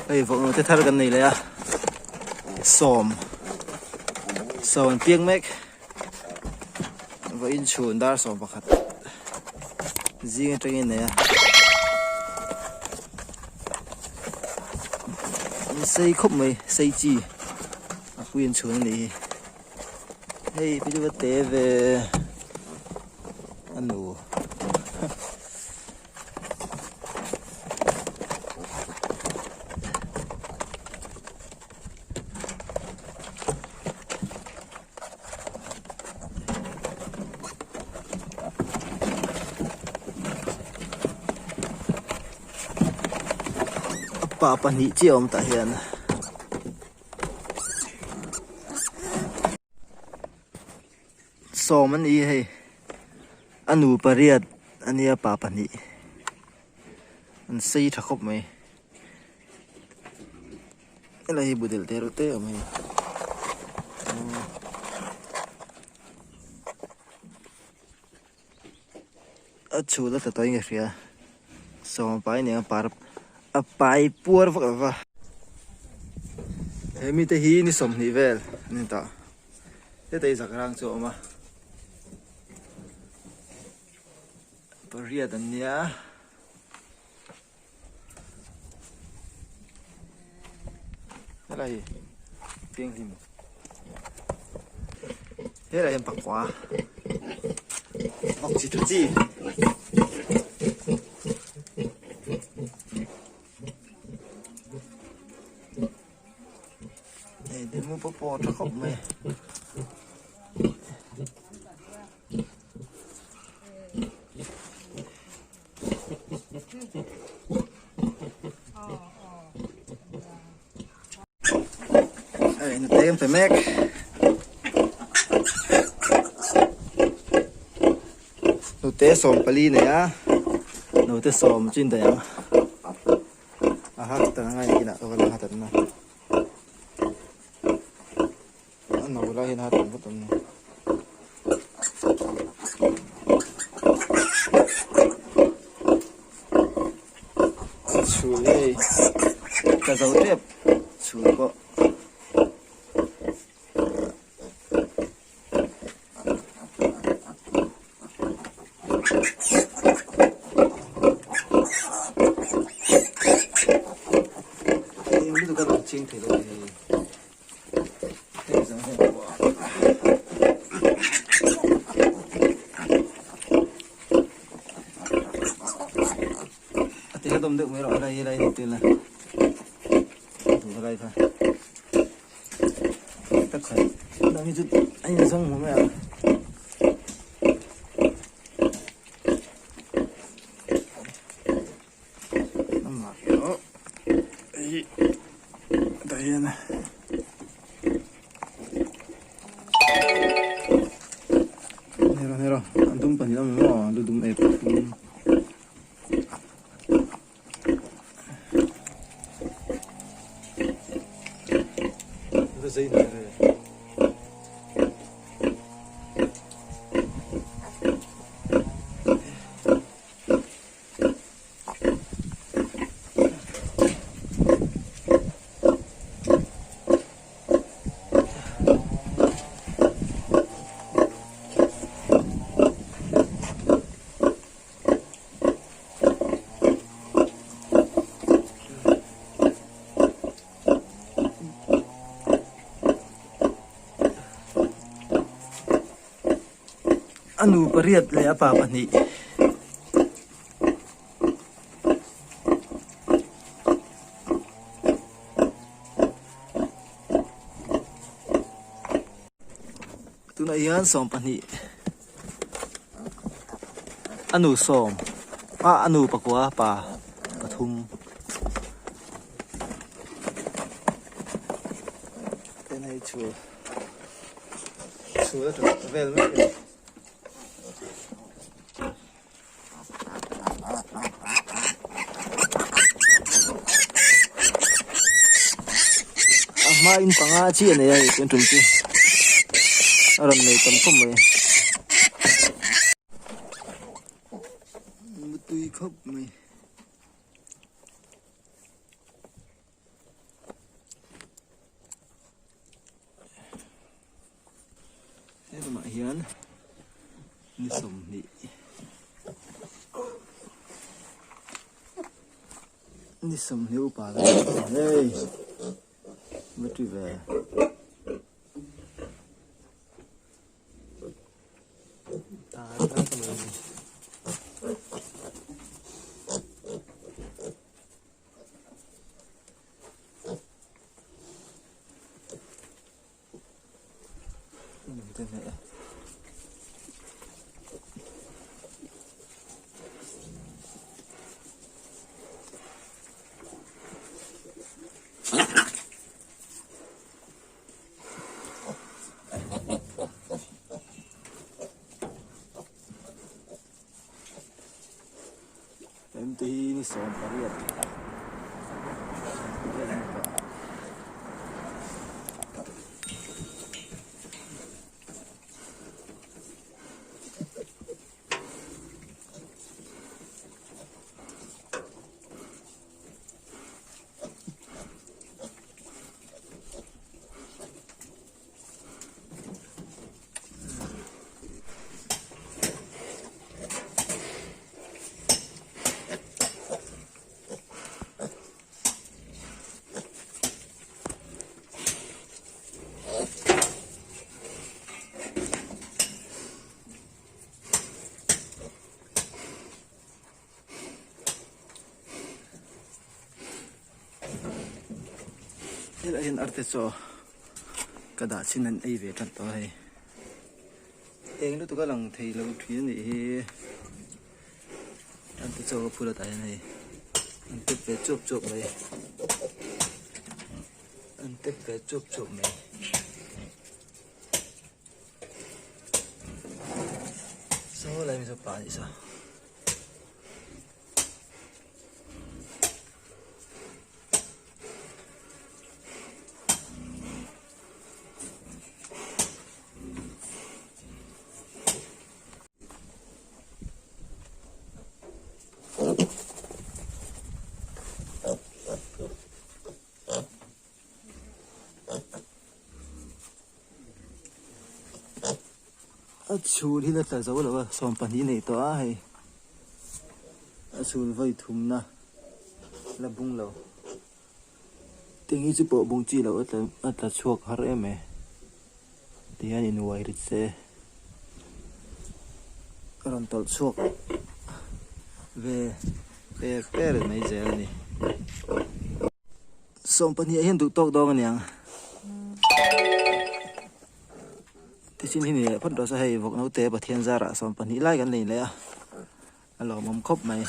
Hei vawkno te thar kan nei leh a sawm sawm an piang mek vawiin chhun dar 11 zing atangin nei a an sei khawp mai sei chi a pui an chhun a nih hi hei pi chu va te ve a nu. Pa pahnih chiah a awm tah hian sawm a ni hei a nu pariat a nia pa pahnih an sei tha khawp mai helai hi budel te reuh te a awm hei a chhul a tla tawhin ka hria sawm pai nia par a pai puar vak lova he mite hi ni 20 vel an ni tawh heta hi zakrang chu a awm a pariat an nia. Helai hi pianghlim helai hian pakua vawk chi tha chi hei demu pawh pawh a tha khawp mai. Hei nute kan pe mek. Nute 14 nei a. Nute 10 chu in daih ang. A hak tan angai kinah ka va lang hat na. A no lai hian a tam vut awm ni. Chhul hei ka zo tep chhul pawh. Hei lutuk a rawn ching thei lo hei. A ti dawm deuh mai rawh helai helai ni tel a duh helai kha tak khat dang hi chu a in zawng hmu mai ang amah erawh hei tah hian hero hero a dum pahnih a awm em aw lu dum ep dum A nu pariat leh a pa pahnih. Tunah hian 12 a nu sawm a a nu pakua pa pathum ten hei chhul chhul a vel mek a ni. A hma in panga chiah a nei a hei tun tum chu a rawn nei tam khawp mai mutui khawp mai. Ni 20 ni 20 upa la hei va ti ve. Em te hi ni 18 a ni tawh. Helai hian arte chaw ka dah chin an ei ve tan tawh a hei eng lutuk a lang thei lo thin a nih hi arte chaw ka phul atah hian hei an tep ve chuap chuap mai an tep ve chuap chuap mai. Saw lai mizo pa anih saw. A chhul hi la tla zo lo a 12 nei tawh a hei a chhul vawi thumna la bung lo ting hi chu pawh bung chi loh a tla a tla chhuak har em e tihian in uai rit se a rawn tawlh chhuak ve per per mai zel a ni. 12 ah hian duh tawk dawng aniang thisen hi ni leh phawt rawh se hei vawk naute Pathian zarah 12 lai kan nei leh a a lawmawm khawp mai.